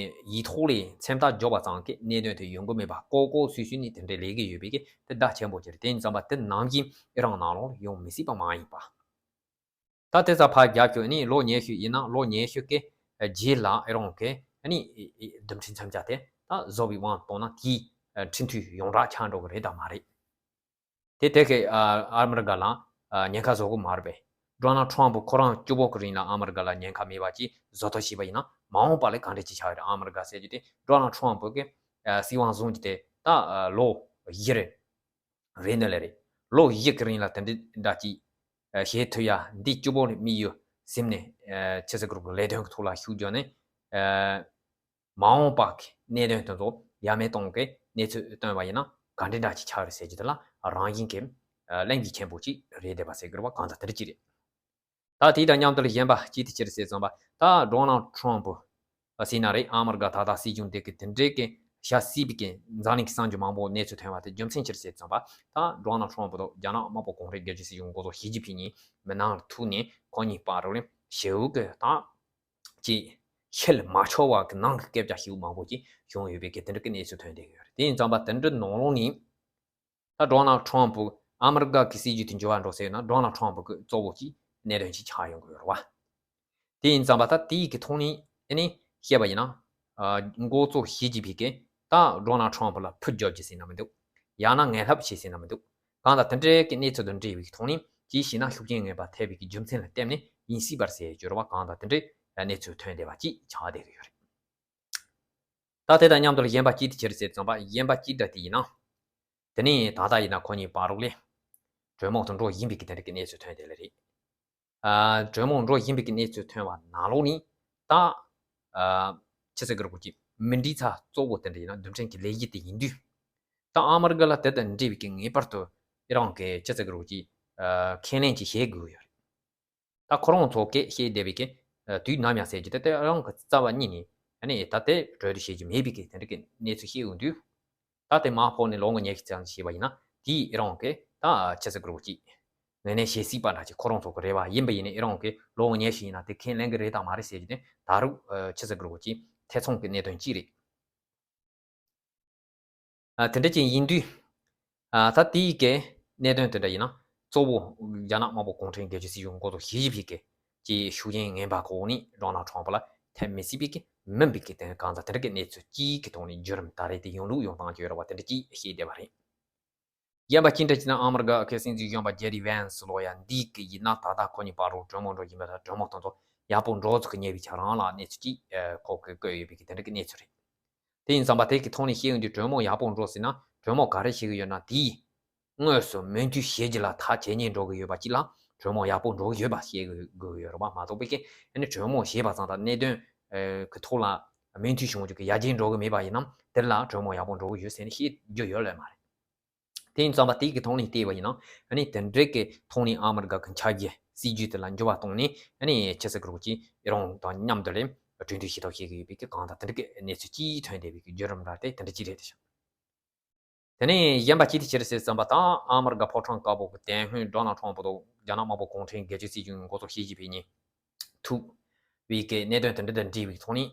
ཡིག་ཐོག་ལས་མཚན་རྟགས་འཇོག་པ་ཙམ་གྱིས་གནད་དོན་དེ་ཡོང་གི་མེད་པ། ལྐོག་ལྐོག་སུད་སུད་ནས་དེ་འདྲའི་ལས་ཀ་ཡོད་པའི་གི་དེ་བརྡ་ཆེན་པོ་ཅིག་རེད། དེ་ཡིན་ཙམ་པ་དེ་ནམ་རྒྱུན་ཨི་རན་ནང་ལོགས་ལ་ཡོང་མི་སྲིད་པ་མ་ཡིན་པ། ད་དེ་ཚ་ཕར་རྒྱབ་ཤོག་ཨ་ནི་ལོ་ཉི་ཤུ་ཡིན་ན། ལོ་ཉི་ཤུ་གི་རྗེས་ལ་ཨི་རན་གི་ཨ་ནི་རྡུལ་ཕྲན་མཚོན་ཆ་དེ་ད་བཟོ་བའི་དབང་བཏང་ན། དེའི་ཁྲིམས་མཐུན་ཡོངས་གྲགས་ཆགས་འགྲོ་གི་རེད་དམ་མ་རེད། དེ་དེ་གི་ཨ་ཨ་མི་རི་ཀ་ལ་ཨ་ཉེན་ཁ་བཟོ་གི་མ་རེད་པས། ཌོ་ནལ་ཊམ་ཕུ་ཁོ་རང་བཅུ་པོ་གི་རིང་ལ་ཨ་མི་རི་ཀ་ལ་ཉེན་ཁ་མེད་པ་ཅིག་བཟོ་ཐབས་བྱས་པ་ཡིན་ན། མ་འོངས་པ་ལ་ག་འདྲ་ཅིག་ཆགས་ཡོད་རེད། ཨ་མི་རི་ཀ་ཟེར་རྒྱུ་དེ་ཌོ་ནལ་ཊམ་ཕུ་གི་ཨ་སྲིད་དབང་བཟུང་རྒྱུ་དེ་ད་ཨ་ལོ་བཞི་རེད། རེད་ནི་ལེ་རེད། ལོ་བཞི་གི་རིང་ལ་དེ་འདྲ་འདྲ་ཅིག་ཨ་བྱེད་ཐུབ་ཡ། འདི་བཅུ་པོ་ནས་དམིགས་ཡུལ་ཟིན་ནས། ཨ་ཆི་ཟེར་དགོས་རེད། ལས་དོན་གི་ཐོག་ལ་ཤུགས་བརྒྱབ་ནས། ཨ་མ་འོངས་པ་གི་གནད་དོན་དེ་ཚོ་ཡ་མེད་གཏོང་གི་གནས་ཚུལ་བཏོན་པ་ཡིན་ན་ག་འདྲ་འདྲ་ཅིག་ཆགས་རེད་ཟེར་རྒྱུ་དེ་ལ་རང་བཞིན་གྱི་ཨ་གླེང་རྒྱུ་ཆེན་པོ་ཅིག་རེད་བསྡད་པ་ཟེར་དགོས་རེད་བ། གང་ལྟར་དེ་འདྲ་ཅིག་རེད། ད་དེ་དང་མཉམ་དུ་ལ་གཞན་པ་གཅིག་དེ་ཅི་རེད་ཟེར་ཙམ་པ། ད་ཌོ་ནལ་ཊམ་ཕུ་ཟེར་ན་རེད། ཨ་མི་རི་ཀ་ད་ལྟ་སྲིད་གཞུང་དེ་གི་དེ་འདྲའི་གི་བྱ་སྲིད་པའི་གི་འཛམ་གླིང་གི་གསར་འགྱུར་མང་པོ་གནས་ཚུལ་ཐོན་པ་དེ་རྒྱུ་མཚན་ཅི་རེད་ཟེར་ཙམ་པ། ད་ཌོ་ནལ་ཊམ་ཕུ་དང་རྒྱ་ནག་དམར་པོ་གོང་རིམ་རྒྱལ་སྤྱིའི་སྲིད་གཞུང་འགོ་གཙོ་ཞི་ཅིན་ཕིང་གཉིས་མིག་ནང་ལ་ཐུག་ནས་ཁོ་གཉིས་བར་ལ་ཞེ་པོ་གི་ད་ཅིག་བཤད་མ་ཆོག་པ་གི་ནང་གི་སྐད་ཆ་ཞེ་པོ་མང་པོ་ཅིག་བྱུང་ཡོད་པའི་གི་དེ་འདྲ་གི་གནས་ཚུལ་ཐོན་བསྡད་ཡོད་རེད། དེ་ཡིན་ཙམ་པ་དེ་འདྲ་ནང་ལོགས་ནས་ད་ཌོ་ནལ་ཊམ་ཕུ་ཨ་མི་རི་ཀ་གི་སྲིད་ཇུས་དེ་འགྱུར་བ་འགྲོ་ཟེར་ཡོད་ན། ཌོ་ནལ་ཊམ་ཕུ་གི་གཙོ་བོ་གི་གནད་དོན་ཅིག་ཆགས་ཡོང་གི་ཡོད་རེད་བ། དེ་ཡིན་ཙང་པ་ད་དེའི་གི་ཐོག་ནས་ཨ་ནི་བཤད་པ་ཡིན་ན། ཨ་འགོ་གཙོ་བྱེད་ཀྱི་བི་ཀེ་ད་ཌོ་ནལ་ཊམ་ཕ་ལ་ཕུད་རྒྱོབ་ཀྱི་ཟེར་ན་མི་འདུག་ཡང་ན་ངན་ལྷབ་བྱེད་ཟེར་ན་མི་འདུག་གང་ལྟར་དེ་འདྲའི་གི་གནས་ཚུལ་དང་འབྲེལ་བའི་གི་ཐོག་ནས་ཅིའི་ཕྱིར་ན་ཤུགས་རྐྱེན་ངན་པ་ཐེབས་པའི་གི་རྒྱུ་མཚན་ལ་བརྟེན་ནས་ཡིན་སྲིད་པར་ཟེར་རྒྱུ་རེད་བ། གང་ལྟར་དེ་འདྲའི་གནས་ཚུལ་ཐོན་བསྡད་པ་ཅིག་ཆགས་བསྡད་ཀྱི་ཡོད་རེད། ད་དེ་དང་མཉམ་དུ་ལ་གཞན་པ་ཅིག་དེ་ཕྱིར་ཟེར་ཙམ་པ་གཞན་པ་ཅིག་འདྲ་དེ་ཡིན་ན། དེ་ནས་ད་ལྟ་ཡིན་ན་ཁོ་གཉིས་བར་རོགས་ལས་གྲོས་མོལ་དུ་འགྲོ་བཞིན་པའི་གི་དེ་འདྲ་གི་གནས་ཚུལ་ཐོན་བསྡད་ལེ་རེད། ཨ་གྲོས་མོལ་འགྲོ་བཞིན་པའི་གི་གནས་ཚུལ་ཐོན་བ་ནང་ལོགས་ནས་ད་ཨ་ཆི་ཟེར་གི་རེད་གོ་ཅིག་མི་འགྲིག་ཚ་གཙོ་བོ་དེ་འདྲ་ཡིན་ན་རྡུལ་ཕྲན་གྱི་ལས་གཞི་དེ་ཡིན་དུས། ད་ཨ་མི་རི་ཀ་ལ་དེ་དང་འབྲེལ་བའི་གི་ངེས་པར་དུ་ཨི་རན་གྱི་ཆི་ཟེར་གི་རེད་གོ་ཅིག་ཨ་ཁས་ལེན་ཅིག་བྱེད་དགོས་ཡོད་རེད། ད་ཁོ་རང་ཚོ་སྐད་བཤད་བསྡད་པའི་གི་ཨ་དུས་ནམ་ཡང་ཟེར་གྱི་དེ་ལྟ་རང་གི་རྩ་བ་ཉིད་ནས་ཨ་ནི་ད་ལྟའི་གྲོས་བསྡུར་བྱེད་རྒྱུ་མེད་པའི་གི་དེ་འདྲ་གི་གནས་ཚུལ་བཤད་ཡོང་དུས། ད་དེ་མར་ཕོག་ནས་ལོ་ངོ་ཉི་ཤུ་ཙམ་བྱས་པ་ཡིན་ན་དེའི་ཨི་རན་གི་ད་ཆི་ཟེར་གི་རེད་ཅིག་ངོས་ལེན་བྱེད་སྲིད་པ་འདྲ་ཅིག་ཁོ་རང་ཚོ་གི་རེ་བ་ཡིན་པ་ཡིན་ནའི་ཨི་རན་གི་ལོ་ངོ་ཉི་ཤུ་ཡིན་ན་དེ་ཁས་ལེན་གི་རེད་དང་མ་རེད་ཟེར་གྱི་དེ་ད་རུང་ཆི་ཟེར་གི་རེད་ཅིག་ཐེ་ཚོམ་གི་གནད་དོན་གཅིག་རེད། ཨ་དེ་འདྲ་ཅིག་ཡིན་དུས། ཨ་ད་དེའི་གི་གནད་དོན་དེ་འདྲ་ཡིན་ན་གཙོ་བོ་རྒྱ་ནག་དམར་པོ་གུང་ཁྲན་སྒེར་གཅོད་སྲིད་གཞུང་འགོ་ཐོག་ཞི་ཅིན་ཕིང་གི་ཅིག་ཤུགས་རྐྱེན་ངན་པ་གོ་ནས་ཌོ་ནལ་ཊམ་ཕ་ལ་ཐེབས་མི་སྲིད་པའི་གི་མིན་པའི་གི་དེ་གང་ཟག་དེ་འདྲ་གི་གནས་ཚུལ་གཅིག་གི་ཐོག་ནས་བརྒྱུད་རིམ་ད་རེས་དེ་ཡོང་ལུགས་ཡོང་སྟངས་ཀྱི་ཡོད་རེད་བ། དེ་འདྲ་ཅིག་བཤད་བསྡད་པ་རེད། གཞན་པ་ཅི་འདྲ་ཅིག་ན་ཨ་མི་རི་ཀ་གི་སྲིད་འཛིན་གཞོན་པ་ཇེ་ཌི་ཝན་སི་ལོ་ཡ་འདི་གི་ཡིན་ན་ད་ལྟ་ཁོ་གཉིས་བར་རུ་གྲོས་མོལ་འགྲོ་བཞིན་པ་དང་གྲོས་མོལ་དང་ཚོ་ཡག་པོ་འགྲོ་ཚུགས་ཀྱི་ཉེ་བའི་ཆ་རང་ལ་གནས་ཚུལ་གཅིག་ཨ་ཁོ་གི་བཀོད་ཡོད་པའི་གི་དེ་འདྲ་གི་གནས་ཚུལ་རེད། དེ་ཡིན་ཙང་པ་དེ་གི་ཐོག་ནས་བཤད་ཡོང་དུས་གྲོས་མོལ་ཡག་པོ་འགྲོ་སྲིད་ན་གྲོས་མོལ་ག་རེ་བྱེད་ཀྱི་ཡོད་ན་དེའི་དངོས་སུ་མོས་མཐུན་བྱེད་རྒྱུ་ལ་ཐག་ཇེ་ཉེ་འགྲོ་གི་ཡོད་པ་གཅིག་ལ་གྲོས་མོལ་ཡག་པོ་འགྲོ་གི་ཡོད་པ་བཤད་དགོས་ཀྱི་ཡོད་རེད་བ། མ་གཏོགས་པའི་གི་ཨ་ནི་གྲོས་མོལ་བྱས་པ་ཙམ་དང་གནད་དོན་ཨ་གི་ཐོག་ལ་མོས་མཐུན་བྱུང་རྒྱུ་གི་ཡར་རྒྱས་འགྲོ་གི་མེད་པ་ཡིན་ན་དེ་ལ་གྲོས་མོལ་ཡག་པོ་འགྲོ་གི་ཡོད་ཟེར་ནས་བཤད་རྒྱུ་ཡོད་ལོས་མ་རེད། དེ་ཡིན་ཙང་པ་དེ་གི་ཐོག་ནས་བལྟས་པ་ཡིན་ན་ཨ་ནི་དེ་འདྲའི་གི་ཐོག་ནས་ཨ་མི་རི་ཀ་གི་འཆར་གཞི་སྲིད་ཇུས་དེ་ལ་འགྱུར་བ་གཏོང་ནས་ཨ་ནི་ཆི་ཟེར་གི་རེད་ཅིག་ཨི་རན་དང་མཉམ་དུ་ལས་གྲོས་མཐུན་བྱེད་ཐབས་བྱེད་ཀྱི་ཡོད་པའི་གི་གང་ལྟར་དེ་འདྲ་གི་གནས་ཚུལ་གཅིག་ཐོན་བསྡད་པའི་གི་བརྒྱུད་རིམ་འདྲ་དེ་དེ་འདྲ་གཅིག་རེད་དེ་ཤག་དེ་ནས་གཞན་པ་གཅིག་དེ་ཅི་རེད་ཟེར་ཙམ་པ་དང་ཨ་མི་རི་ཀ་ཕོ་བྲང་དཀར་པོ་གི་དེ་སྔོན་ཌོ་ནལ་ཊམ་ཕ་དང་རྒྱ་ནག་དམར་པོ་གུང་ཁྲན་སྒེར་གཅོད་སྲིད་གཞུང་གི་འགོ་གཙོ་ཞི་ཅིན་ཕིང་གཉིས་ཐུག་པའི་གི་གནད་དོན་དེ་འདྲ་དང་འབྲེལ་བའི་ཐོག་ནས་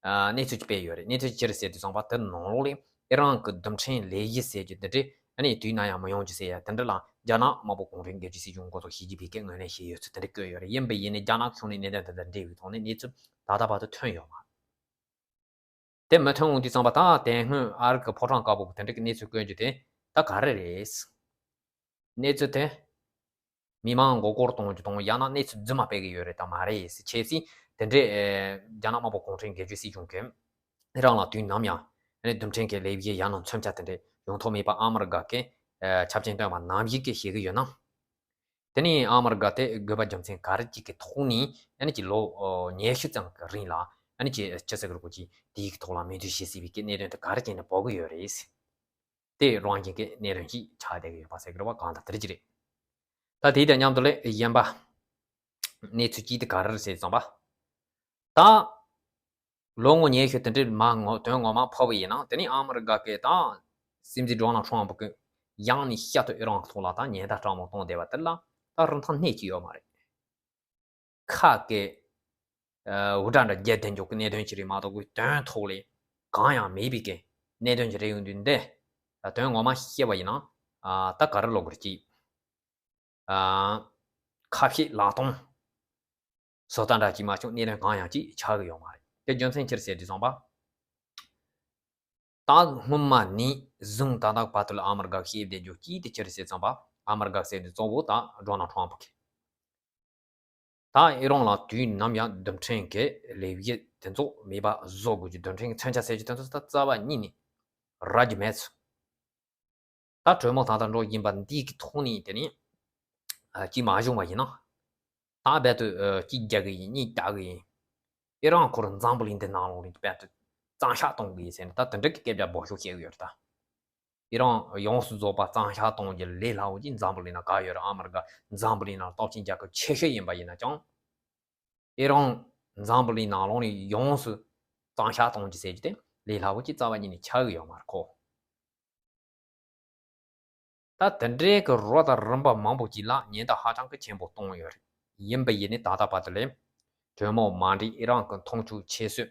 ཨ་གནས་ཚུལ་ཅིག་སྤེལ་ཡོད་རེད། གནས་ཚུལ་ཅི་རེད་ཟེར་དུས་ཙམ་པ་དེ་ནང་ལོགས་ལ་ཨི་རན་གི་རྡུལ་ཕྲན་ལས་གཞི་ཟེར་རྒྱུ་དེ་འདྲ་ཨ་ནི་དུས་ནམ་ཡང་མི་ཡོང་རྒྱུ་ཟེར་ཡ་དེ་འདྲ་ལ་རྒྱ་ནག་དམར་པོ་གུང་ཁྲན་སྒེར་གཅོད་སྲིད་གཞུང་གི་འགོ་གཙོ་ཞི་ཅིན་ཕིང་གིས་ངོས་ལེན་བྱས་ཡོད་ཚུལ་དེ་འདྲ་བཀོད་ཡོད་རེད། ཡིན་པ་ཡིན་ནའི་རྒྱ་ནག་གཞུང་ནས་གནད་དོན་དེ་དང་འབྲེལ་བའི་ཐོག་ནས་གནས་ཚུལ་ད་ལྟ་བར་དུ་ཐོན་ཡོད་མ་རེད། དེ་མུ་མཐུད་འོང་དུས་ཙམ་པ་དང་དེ་སྔོན་ཨ་རི་གི་ཕོ་བྲང་དཀར་པོ་གི་དེ་འདྲ་གི་གནས་ཚུལ་བཀོད་རྒྱུ་དེ་ད་ག་རེ་རེད། གནས་ཚུལ་དེ་མི་མང་མགོ་སྐོར་གཏོང་རྒྱུ་དང་ཡང་ན་གནས་ཚུལ་རྫུན་མ་སྤེལ་གི་ཡོད་རེད་དམ་མ་རེད་ཟེར། ཁྱེད་ཚོས་དེ་འདྲའི་ཨེ་རྒྱ་ནག་དམར་པོ་གུང་ཁྲན་སྒེར་གཅོད་སྲིད་གཞུང་གིས་ཨི་རན་ལ་དུས་ནམ་ཡང་ཨ་ནི་རྡུལ་ཕྲན་གྱི་ལས་གཞི་ཡང་ན་མཚོན་ཆ་དེ་འདྲ་ཡོང་ཐབས་མེད་པ་ཨ་མི་རི་ཀ་གིས་ཨེ་ཆ་རྐྱེན་བཏོན་པ་ནང་བཞིན་གྱི་བྱེད་ཀྱི་ཡོད་ན། དེ་ནས་ཨ་མི་རི་ཀ་དེ་དགོས་པ་རྒྱུ་མཚན་ག་རེ་ཅིག་གི་ཐོག་ནས་ཨ་ནི་ཅིག་ལོ་ཉི་ཤུ་ཙམ་གྱི་རིང་ལ་ཨ་ནི་ཅིག་ཅི་ཟེར་གི་རེད་གོ་ཅིག་དེའི་གི་ཐོག་ལ་མོས་མཐུན་བྱེད་སྲིད་པའི་གི་གནད་དོན་དེ་ག་རེ་བྱས་ནས་འབོད་གི་ཡོད་རེད། དེ་རང་བཞིན་གྱི་གནད་དོན་ཞིག་ཆགས་བསྡད་ཀྱི་ཡོད་པ་ཟེར་གྱི་རེད་བ། གང་ལྟར་དེ་རིགས་ཅིག་རེད། ད་དེ་དང་མཉམ་དུ་ལས་གཞན་པ་གནས་ཚུལ་གཅིག་དེ་ག་རེ་རེད་ཟེར་ཙམ་པ། ད་ལོ་ངོ་ཉི་ཤུ་དེ་འདྲའི་མ་ངོ་དོན་ངོ་མ་ཕོག་པ་ཡིན་ན་དེ་ནི་ཨ་མི་རི་ཀ་གི་ད་སྲིད་འཛིན་ཌོ་ནལ་ཊམ་ཕ་གི་ཡང་ནས་བསྐྱར་དུ་ཨི་རན་ཐོག་ལ་ད་ཉེན་བརྡ་སྤྲང་མོ་གཏོང་བསྡད་པ་དེ་ལ་ད་རིན་ཐང་སྣེ་གཅིག་ཡོད་མ་རེད། ཁ་གི་འུར་སྒྲ་འདྲ་བརྒྱབ་བསྡད་འཇོག་གི་གནད་དོན་ཅིག་རེད་མ་གཏོགས་གི་དོན་ཐོག་ལས་གང་ཡང་མེད་པའི་གི་གནད་དོན་ཅིག་རེད། ཡོང་དུས་འདི་དོན་ངོ་མ་བཤད་པ་ཡིན་ན་ད་ག་རེ་ལབ་དགོས་རེད་ཅིག་ཁ་བཤད་ལག་སྟོང་བཟོ་ལྟ་འདྲ་ཅིག་མ་གཏོགས་གནད་དོན་གང་ཡང་ཅིག་ཆགས་ཀྱི་ཡོད་མ་རེད། དེ་རྒྱུ་མཚན་ཅི་རེད་ཟེར་དུས་ཙམ་པ། ད་སྔོན་མ་ནས་བཟུང་ད་ལྟ་བར་དུ་ལ་ཨ་མི་རི་ཀ་བཤད་བསྡད་རྒྱུ་གཅིག་དེ་ཅི་རེད་ཟེར་ཙམ་པ། ཨ་མི་རི་ཀ་ཟེར་དུས་གཙོ་བོ་ད་ཌོ་ནལ་ཊམ་ཕ་གི། ད་ཨི་རན་ལ་དུས་ནམ་ཡང་རྡུལ་ཕྲན་གྱི་ལས་གཞི་དེ་ཚོ་མེད་པ་བཟོ་དགོས་ཀྱི། རྡུལ་ཕྲན་གྱི་མཚོན་ཆ་ཟེར་རྒྱུ་དེ་ཚོ་ད་རྩ་བ་ཉིད་ནས་རག་རྒྱུ་མེད་ཚུལ། ད་གྲོས་མོལ་ད་ལྟ་འགྲོ་བཞིན་པ་འདི་གི་ཐོག་ནས་དེ་ནས་ཅིག་མ་བྱུང་བ་ཡིན་ན། ད་རྦད་དེ་གཅིག་རྒྱག་གི་ཡིན། གཉིས་རྒྱག་གི་ཡིན། ཨི་རན་ཁོ་རང་འཛམ་བུ་གླིང་འདི་ནང་ལོགས་ནས་རྦད་དེ་གཙང་ཤག་གཏོང་གི་ཡིན་ཟེར་ནས་ད་དེ་འདྲ་གི་སྐད་ཆ་འབོད་ཤོག་བྱེད་གི་ཡོད་རེད་ད། ཨི་རན་ཡོངས་སུ་རྫོགས་པ་གཙང་ཤག་གཏོང་རྒྱུ་ལས་སླ་བོ་ཅིག་འཛམ་བུ་གླིང་ན་ག་ཡོད་རེད། ཨ་མི་རི་ཀ་འཛམ་བུ་གླིང་ནང་སྟོབས་ཆེན་རྒྱལ་ཁབ་ཆེ་ཤོས་ཡིན་པ་ཡིན་ན་ཀྱང་། ཨི་རན་འཛམ་བུ་གླིང་ནང་ལོགས་ནས་ཡོངས་སུ་གཙང་ཤག་གཏོང་རྒྱུ་ཟེར་རྒྱུ་དེ་ལས་སླ་བོ་ཅིག་རྩ་བ་ཉིད་ནས་ཆགས་ཀྱི་ཡོད་མ་རེད་ཁོ། ད་དེ་འདྲའི་གི་རོ་དང་རིམ་པ་མང་པོ་ཅིག་ལ་ཉེན་བརྡ་ཧ་ཅང་གི་ཆེན་པོ་གཏོང་ཡོད་རེད། ཡིན་པ་ཡིན་ནའི་ད་ལྟ་བར་དུ་ལས་གྲོས་མོལ་མ་འགྲིག་ཨི་རན་གི་མཐོང་ཆུང་ཆེ་ཤོས།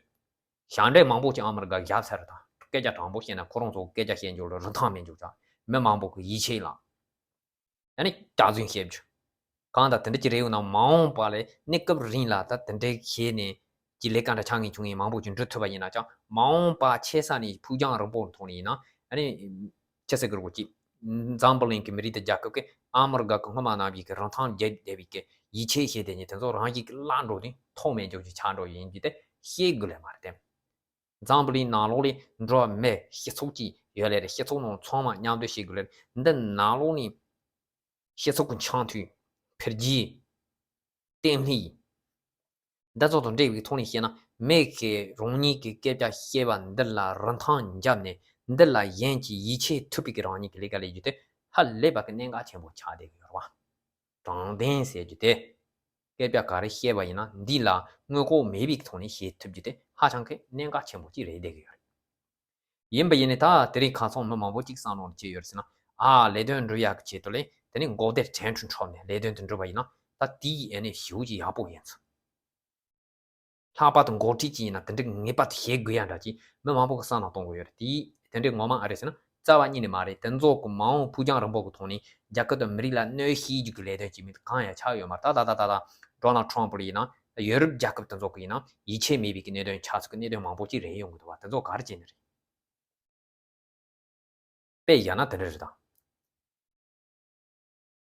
ཞབས་འདྲེན་མང་པོ་ཅིག་ཨ་མི་རི་ཀ་བརྒྱབ་ཚར་རེད། ད་སྐད་ཆ་དྲང་པོ་བཤད་ན་ཁོ་རང་ཚོ་སྐད་ཆ་བཤད་འཇོག་ལ་རིན་ཐང་མེད་འཇོག་ཅག་མི་མང་པོ་གི་ཡིད་ཆེས་ལ་ཨ་ནི་སྐྱག་རྫུན་བཤད་རྒྱུ། གང་ལྟར་དེ་འདྲ་ཅིག་རེད་འོང་ན། མ་འོངས་པ་ལ་གནས་སྐབས་རིང་ལ་ད་དེ་འདྲའི་ཞེས་ནས་ཀྱི་ལས་ཀ་འདྲ་ཆགས་ངེས་བྱུང་ངེས་མང་པོ་ཅིག་འགྲུབ་ཐུབ་པ་ཡིན་ན་ཀྱང་། མ་འོངས་པ་ཆེ་ས་ནས་ཕུགས་རྒྱང་རིང་པོར་མཐོང་ནས་ཡིན་ན། ཨ་ནི་ཅི་ཟེར་དགོས་རེད་གོ་ཅིག་འཛམ་བུ་གླིང་གི་མི་རིགས་དང་རྒྱལ་ཁབ་ཀྱིས་ཨ་མི་རི་ཀ་གི་སྔོན་མ་ནང་བཞིན་གྱི་རིན་ཐང་རྒྱས་བསྡད་པའི་གི་ཡིད་ཆེས་བྱས་བསྡད་མཁན་དེ་ཚོ་རང་བཞིན་གྱིས་བརླག་འགྲོ་དུས་ཐོགས་མེད་འཇོག་རྒྱུ་ཆགས་འགྲོ་ཡིན་རྒྱུ་དེ་ཤེས་དགོས་ལེ་མ་རེད་དེ། འཛམ་བུ་གླིང་ནང་ལོགས་ལ་འགྲོ་བ་མི་སྤྱི་ཚོགས་ཅིག་ཡོད་ལེ་རེད། སྤྱི་ཚོགས་ནང་ཚང་མ་མཉམ་དུ་བྱེད་དགོས་ལེ་རེད། འདི་ནང་ལོགས་ནས་སྤྱི་ཚོགས་ཀྱི་འཆམ་མཐུན། འཕེལ་རྒྱས། བརྟན་ལྷིང་། འདི་ཚོ་དང་འབྲེལ་བའི་ཐོག་ནས་བཤད་ན། མི་གིས་རང་ཉིད་ཀྱི་སྐད་ཆ་བཤད་པ་འདི་ལ་རིན་ཐང་བརྒྱབ་ནས། འདི་ལ་གཞན་གྱིས་ཡིད་ཆེས་ཐུབ་པའི་གི་རང་ཉིད་ཀྱི་ལས་ཀ་ལས་རྒྱུ་དེ་ཧ་ལས་པ་གི་གནད་འགག་ཆེན་པོ་ཆགས་བསྡད་ཀྱི་ཡོད་རེད་བ། དྲང་བདེན་ཟེར་རྒྱུ་དེ། སྐད་ཆ་ག་རེ་བཤད་པ་ཡིན་ན་འདི་ལ་དངོས་ལྐོག་མེད་པའི་ཐོག་ནས་བཤད་ཐུབ་རྒྱུ་དེ་ཧ་ཅང་གི་གནད་འགག་ཆེན་པོ་ཅིག་རེད་བསྡད་ཀྱི་ཡོད་རེད། ཡིན་པ་ཡིན་ནའི་ད་དེ་རིང་ཁ་སང་མི་མང་པོ་ཅིག་བསམ་བློ་ནས་བྱས་ཡོད་རེད་ཟེར་ན། ཨ་ལས་དོན་འགྲུབ་ཡག་གི་ཆེད་དུ་ལས་དེ་ནི་མགོ་བདེ་དྲན་འཕྲུལ་འཕྲོག་ནས་ལས་དོན་དེ་འགྲུབ་པ་ཡིན་ན་ད་དེའི་ཨ་ནི་ཞེ་པོ་ཅིག་ཡག་པོ་ཡིན་ཚུལ། ལྷག་པར་དུ་འགོ་ཁྲིད་ཅིག་ཡིན་ན་དེ་འདྲའི་ངེས་པར་དུ་བྱེད་དགོས་ཡ་འདྲ་ཅིག་མི་མང་པོ་གི་བསམ་བློ་གཏོང་གི་ཡོད་རེད། དེ་དེ་འདྲའི་ངོ་མ་ཨ་རེད་ཟེར་ན་རྩ་བ་ཉིད་ནས་མ་རེད། དེ་ཚོ་གི་མ་འོངས་ཕུགས་རྒྱང་རིང་པོ་གི་ཐོག་ནས་རྒྱལ་ཁབ་དང་མི་རིགས་ལ་གནོད་བྱེད་རྒྱུ་གི་ལས་དོན་བྱེད་མི་གང་ཡང་ཆགས་ཡོད་མ་རེད། ད་ད་ད་ད་ད་ཌོ་ནལ་ཊམ་ཕུ་ལ་ཡིན་ན། ཡོ་རོབ་རྒྱལ་ཁབ་དེ་ཚོ་གི་ཡིན་ན་ཡིད་ཆེས་མེད་པའི་གི་གནད་དོན་ཆགས་ཚུལ་གི་གནད་དོན་མང་པོ་ཅིག་རེད་ཡོང་གི་འདུག་བ། དེ་ཚོ་ག་རེ་བྱས་ནས་རེད། དཔེ་བཞག་ན་དེ་འདྲ་རེད་ད།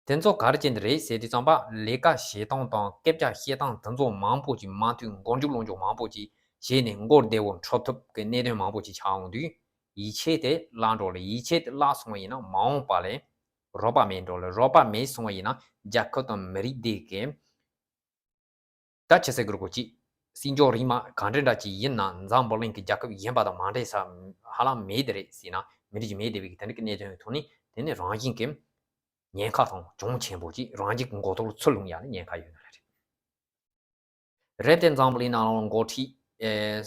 དེ་ཚོ་ག་རེ་བྱས་ནས་རེད་ཟེར་དུས་ཙམ་པ། ལས་ཀ་བྱེད་སྟངས་དང་སྐད་ཆ་བཤད་སྟངས་དེ་ཚོ་མང་པོ་ཅིག་མ་མཐུན། མགོ་མཇུག་ལོག་འཇུག་མང་པོ་ཅིག་བྱས་ནས་མགོ་བདེ་བོ་འཕྲོད་ཐུབ་ཀྱི་གནད་དོན་མང་པོ་ཅིག་ཆགས་འོང་དུས། ཡིད་ཆེས་དེ་བརླག་འགྲོ་ལེ། ཡིད་ཆེས་དེ་བརླག་སོང་བ་ཡིན་ན་མ་འོངས་པ་ལ་རོགས་པ་མེད་འགྲོ་ལེ། རོགས་པ་མེད་སོང་བ་ཡིན་ན་རྒྱལ་ཁབ་དང་མི་རིགས་དེ་གི། ད་ཆི་ཟེར་དགོས་རེད་གོ་ཅིག་སྲིད་འབྱོར་རིག་དམག་ག་འདྲ་འདྲ་ཅིག་ཡིན་ན་འཛམ་བུ་གླིང་གི་རྒྱལ་ཁབ་གཞན་པ་དང་མ་འདྲེས་ས་ཧ་ལམ་མེད་དེ་རེད་ཟེར་ན་མི་འགྲིག་གི་མེད་དེ་བའི་གི་དེ་འདྲ་གི་གནད་དོན་གི་ཐོག་ནས་དེ་ནི་རང་བཞིན་གྱི་ཉེན་ཁ་དང་གྱོང་ཆེན་པོ་ཅིག་རང་རྒྱུད་ཀྱི་མགོ་ཐོག་ལ་ཚུར་ལྷུང་ཡ་ལ་ཉེན་ཁ་ཡོད་ནི་རེད། རེད་དེ་འཛམ་བུ་གླིང་ནང་ལ་འགོ་ཁྲིད་ཨེ།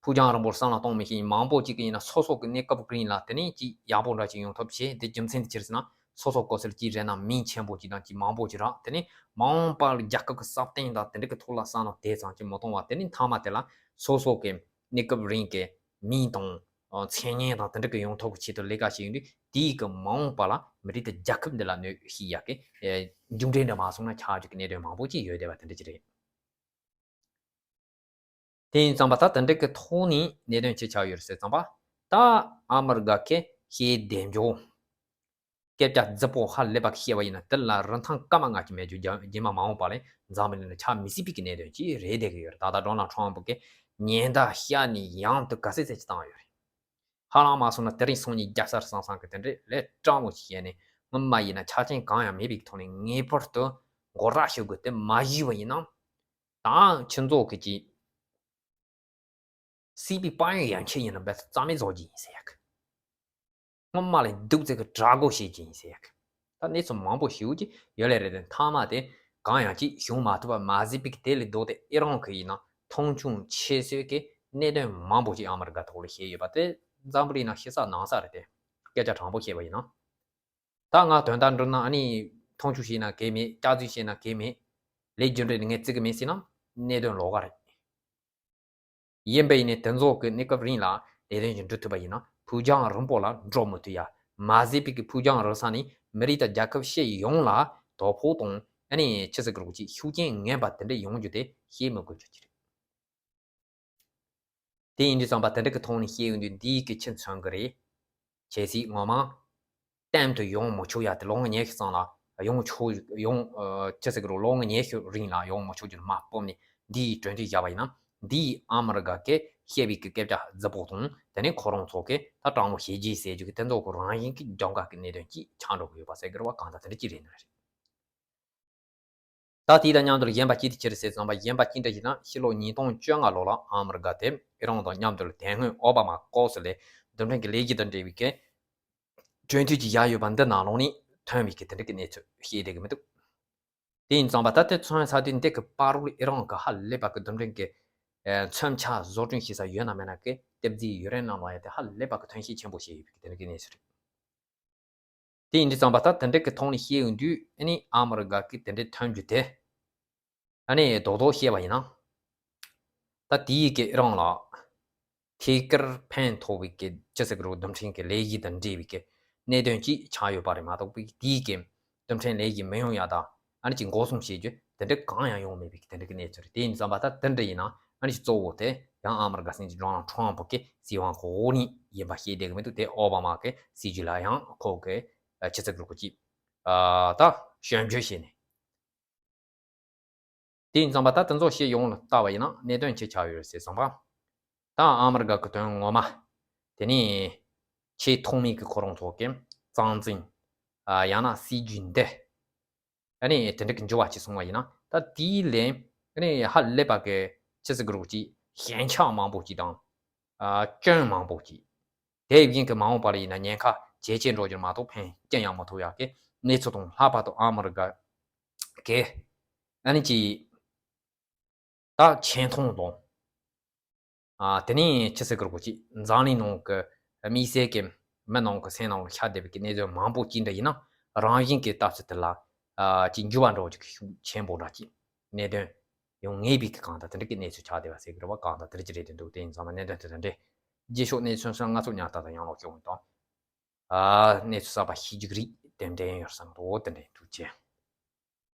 ཕུགས་རྒྱང་རིང་པོར་བསམ་བློ་གཏོང་མི་ཤེས་མང་པོ་ཅིག་གིས་ཡིན་ན་སོ་སོ་གི་གནས་སྐབས་རིང་ལ་དེ་ནས་ཅིག་ཡག་པོ་འདྲ་ཅིག་ཡོང་ཐབས་བྱེད། དེ་རྒྱུ་མཚན་དེ་ཅི་རེད་ཟེར་ན་སོ་སོ་གོ་སེལ་ཅིག་རེད་ན་མིང་ཆེན་པོ་ཅིག་དང་ཅིག་མང་པོ་ཅིག་རག་དེ་ནས་མ་འོངས་པར་རྒྱལ་ཁབ་ཀྱི་སྲ་བརྟན་དང་དེ་འདྲ་གི་ཐོག་ལ་བསམ་བློ་དེ་ཙམ་ཅིག་མི་གཏོང་བ། དེ་ནས་མཐའ་མ་དེ་ལ་སོ་སོ་གི་གནས་སྐབས་རིང་གི་མིང་དང་མཚན་སྙན་དང་དེ་འདྲ་གི་ཡོང་ཐབས་ཀྱི་ཆེད་དུ་ལས་ཀ་བྱེད་ཡོང་དུས་དེའི་གི་མ་འོངས་པ་ལ་མི་རིགས་དེ་རྒྱལ་ཁབ་འདི་ལ་གནོད་ཤེས་ཡག་གི་མཇུག་འབྲས་འདྲ་མ་སོང་ན་ཆགས་རྒྱུ་གི་གནད་དོན་མང་པོ་ཅིག་ཡོད་བསྡད་པ་དེ་འདྲ་ཅིག་རེད། དེ་ཡིན་ཙང་པ་ད་དེ་འདྲ་གི་ཐོག་ནས་གནད་དོན་ཅི་ཆགས་ཡོད་རེད་ཟེར་ཙང་པ། ད་ཨ་མི་རི་ཀ་གི་ཞེ་བདེ་འཇོག་སྐད་ཆ་རྫིག་པོ་ཧ་ལས་པ་བཤད་པ་ཡིན་ན་དེ་ལ་རིན་ཐང་སྐར་མ་ལྔ་གཅིག་མེད་རྒྱུ་རྒྱ་རྗེས་མ་མ་འོངས་པ་ལ་འཛམ་བུ་གླིང་ལ་ཆགས་མི་སྲིད་པའི་གི་གནད་དོན་ཅིག་རེད་བསྡད་གི་ཡོད་རེད། ད་ལྟ་ཌོ་ནལ་ཊམ་ཕུ་གི་ཉེན་བརྡ་བཤད་ནས་ཡང་དུ་ག་ཚད་ཚད་ཅིག་བཏང་ཡོད་རེད། ཧ་ལམ་མ་སོང་ན་དེ་རིང་སང་ཉིན་རྒྱབ་སར་སང་སང་གི་དེ་འདྲའི་ལས་སྤྲང་མོ་ཞིག་བྱས་ནས་སྔོན་མ་ཡིན་ན་ཆ་རྐྱེན་གང་ཡང་མེད་པའི་ཐོག་ནས་ངེས་པར་དུ་མགོ་རག་ཞུ་དགོས་དེ་མ་ཞུས་པ་ཡིན་ན། ད་ཁྱེད་ཚོ་གི་ཅིག་སྲིད་པའི་དཔལ་ཡོན་ཡན་ཆད་ཡིན་ན་རྦད་དེ་རྩ་མེད་བཟོ་རྒྱུ་ཡིན་ཟེར་ཡག་གི་སྔོན་མ་ལས་སྡུག་ཙམ་གི་དྲག་རྒོལ་བྱེད་ཀྱི་ཡིན་ཟེར་ཡག་གི་ད་གནས་ཚུལ་མང་པོ་ཞེ་པོ་ཅིག་ཡོད་ལེ་རེད་དེ་མཐའ་མ་དེ་གང་ཡང་ཅིག་བྱུང་མ་ཐུབ་པ་མ་ཟད་པའི་གི་དེ་ལས་ལྡོག་སྟེ་ཨི་རན་གི་ཡིན་ན་མཐོང་ཆུང་ཆེ་ཤོས་ཀྱི་གནད་དོན་མང་པོ་ཅིག་ཨ་མི་རི་ཀ་ཐོག་ལ་བཤད་ཡོད་པ་དེ་འཛམ་བུ་གླིང་ན་ཕྱི་ས་ནང་ས་རེད་དེ། སྐད་ཆ་དྲང་པོ་བཤད་པ་ཡིན་ན། ད་ང་དོན་དག་འགྲུབ་ན་ཨ་ནི་མཐོང་ཆུང་བྱས་ན་གལ་མེད། སྐྱག་རྫུན་བཤད་ན་གལ་མེད། ལས་རྒྱུ་འབྲས་ནི་ངས་བརྩི་གི་མེད་ཟེར་ན་གནད་དོན་ལོགས་ཀ་རེད། ཡིན་པ་ཡིན་ནའི་དེ་ཚོ་གི་གནས་སྐབས་རིང་ལ་ལས་དོན་ཞིག་འགྲུབ་ཐུབ་པ་ཡིན་ན་ཕུགས་རྒྱང་རིང་པོ་ལ་འགྲོ་མི་ཐུབ་ཡ། མ་ཟད་པའི་གི་ཕུགས་རྒྱང་རིང་ས་ནས་མི་རིགས་དང་རྒྱལ་ཁབ་སྤྱི་ཡོངས་ལ་དོ་ཕོག་དང་ཨ་ནི་ཆི་ཟེར་གི་རོགས་ཅིག་ཤུགས་རྐྱེན་ངན་པ་དེ་འདྲ་ཡོང་རྒྱུ་དེ་བཤད་མི་དགོས་རྒྱུ་ཅི་རེད། དེ་ཡིན་དུས་ཙམ་པ་དེ་འདྲ་གི་ཐོག་ནས་བཤད་ཡོང་དུས་འདིའི་གི་ཁྱི་མཚོན་གི་རེད། གལ་སྲིད་ངོ་མ་གཏན་དུ་ཡོང་མི་ཆོག་ཡ་དེ་ལོ་ངོ་ཉི་ཤུ་ཙམ་ལ་ཡོང་ཆོག་ཡོང་ཨ་ཅི་ཟེར་གི་རོ་ལོ་ངོ་ཉི་ཤུ་རིང་ལ་ཡོང་མི་ཆོག་རྒྱུ་མ་སྤོབས་ནས་འདིའི་གྲོས་མཐུན་བཞག་པ་ཡིན་ན་འདིའི་ཨ་མི་རི་ཀ་གི་བཤད་པའི་གི་སྐད་ཆ་རྫིག་པོ་དང་དེ་ནས་ཁོ་རང་ཚོ་གི་ད་དྲང་མོ་བྱས་རྗེས་ཟེར་རྒྱུ་གི་དེ་ཚོ་གི་རང་བཞིན་གི་རྒྱང་ག་གི་གནད་དོན་ཅིག་ཆགས་འགྲོ་གི་ཡོད་པ་ཟེར་གི་རེད་བ། གང་ལྟར་དེ་འདྲ་ཅིག་རེད་ནི་རེད། ད་དེ་དང་མཉམ་དུ་གཞན་པ་ཅི་དེ་ཅི་རེད་ཟེར་ཙམ་པ་གཞན་པ་ཅི་འདྲ་ཞིག་ན་ཕྱི་ལོ་ཉིས་སྟོང་བཅོ་ལྔ་ལོ་ལ་ཨ་མི་རི་ཀ་དེ་ཨི་རན་དང་མཉམ་དུ་དེ་སྔོན་ཨོ་བྷ་མ་སྐབས་སུ་ལས་རྡུལ་ཕྲན་གྱི་ལས་གཞི་དང་འབྲེལ་བའི་གི་གྲོས་མཐུན་ཅིག་བཞག་ཡོད་པ་འདི་ནང་ལོགས་ནས་ཐོན་པའི་གི་དེ་འདྲ་གི་གནས་ཚུལ་བཤད་བསྡད་གི་མི་འདུག་དེ་ཡིན་ཙང་པ་ད་ལྟའི་མཚོན་ས་དུས་འདི་གི་བར་དུ་ཨི་རན་གི་ཧ་ལས་པ་གི་རྡུལ་ཕྲན་གི་མཚོན་ཆ་བཟོ་སྐྲུན་བྱེད་ས་ཡོད་ན་མེད་ན་གི་ལྟེབ་རྩེག་ཡོད་རེད་ནང་ལོགས་ཡ་དེ་ཧ་ལས་པ་གི་ཐོན་སྐྱེད་ཆེན་པོ་བྱས་ཡོད་པའི་གི་དེ་འདྲ་གི་གནས་ཚུལ་རེད། དེ་ཡིན་དུས་ཙམ་པ་ད་དེ་འདྲ་གི་ཐོག་ནས་བཤད་ཡོང་དུས་ཨ་ནི་ཨ་མི་རི་ཀ་གི་དེ་འདྲའི་ཐོན་རྒྱུ་དེ་ཨ་ནི་རྡོག་རྡོག་བཤད་པ་ཡིན་ན། ད་དེའི་གི་རང་ལ་ཐད་ཀར་ཕན་ཐོགས་པའི་གི་ཅི་ཟེར་གི་རོ་རྡུལ་ཕྲན་གི་ལས་གཞི་དང་འབྲེལ་བའི་གི་གནད་དོན་ཅིག་ཆགས་ཡོད་པ་རེད་མ་གཏོགས་པའི་དེའི་གི་རྡུལ་ཕྲན་ལས་གཞི་མི་ཡོང་ཡ་དང་ ཨ་ནི་ཅིག་འགོག་སྲུང་བྱེད་རྒྱུ་དེ་འདྲ་གང་ཡང་ཡོང་མེད་པའི་དེ་འདྲ་གི་གནས་ཚུལ་རེད། དེ་ཡིན་ཙང་པ་ད་དེ་འདྲ་ཡིན་ན་ཨ་ནི་ཅིག་གཙོ་བོ་དེ་ཡང་ཨ་མི་རི་ཀ་སྲིད་འཛིན་ཌོ་ནལ་ཁྲམ་ཕུ་གི་སྲིད་དབང་གོ་གནས་ཡིན་པ་ཤེས་བསྡད་གི་མི་འདུག་དེ་ཨོ་བྷ་མ་གི་སྲིད་ཇུས་ལ་ཡང་ཁོ་གི་ཆི་ཟེར་གི་རེད་གོ་ཅིག་ད་ཞིབ་འཇུག་བྱས་ནས། དེ་ཡིན་ཙང་པ་ད་དེ་ཚོ་ཞིག་ཡོངས་ལ་ལྟ་བ་ཡིན་ན་གནད་དོན་ཅི་ཆགས་ཡོད་རེད་ཟེར་ཙང་པ། ད་ཨ་མི་རི་ཀ་གི་དོན་ངོ་མ། དེ་ནས་ཆེས་ཐོག་མའི་གི་ཁོ་རང་ཚོ་གི་རྩ་འཛིན། ཨ་ཡང་ན་སྲིད་ཇུས་འདི། ཨ་ནི་དེ་འདྲ་གི་འགྱུར་བ་ཅིག་སོང་བ་ཡིན་ན་ད་དེའི་ལན་ཨ་ནི་ཧ་ལས་པ་གི་ཆི་ཟེར་གི་རེད་གོ་ཅིག་ཞན་ཆ་མང་པོ་ཅིག་དང་། ཨ་སྐྱོན་མང་པོ་ཅིག་དེ་བཞིན་གི་མ་འོངས་པ་ལ་ཡིན་ན་ཉེན་ཁ་ཇེ་ཆེ་འགྲོ་རྒྱུ་མ་གཏོགས་ཕན་རྐྱེན་ཡང་མ་ཐོགས་ཡག་གི་གནས་ཚུལ་དང་ལྷག་པར་དུ་ཨ་མི་རི་ཀ་གི་ཨ་ནི་ཅིག་ད་ཆེ་མཐོང་དང་། ཨ་དེ་ནས་ཆི་ཟེར་གི་རེད་གོ་ཅིག་འཛམ་གླིང་ནང་གི་དམིགས་བསལ་གྱི་མི་ནང་གི་སེམས་ནང་ལ་ཤར་བསྡད་པའི་གི་གནས་ཚུལ་མང་པོ་ཅིག་འདྲ་ཡིན་ན་རང་བཞིན་གྱི་སྟབས་ཚུལ་དེ་ལ་ཨ་ཅིག་འགྱུར་བ་འགྲོ་རྒྱུ་གི་ཤུགས་ཆེན་པོ་འདྲ་ཅིག་གནད་དོན་ཡོང་ངེས་པའི་གི་གང་ལྟར་དེ་འདྲ་གི་གནས་ཚུལ་ཆགས་བསྡད་པ་ཟེར་གི་རེད་པ། གང་ལྟར་དེ་འདྲ་ཅིག་རེད་དེ་འདུག་དེ་ཡིན་ཙང་མ་གནད་དོན་དེ་དང་འབྲེལ་རྗེས་ཕྱོགས་གནས་ཚུལ་སོགས་ང་ཚོ་ཉར་ལྟ་དང་ཡང་ལོག་སྐྱོང་དང་། ཨ་གནས་ཚུལ་གསར་པ་ཤེས་རྒྱུ་གི་རིགས་དེ་འདྲ་ཡོད་བསམ་འདུག་དེ་འདྲ་ཡིན་འདུག་ཅེས།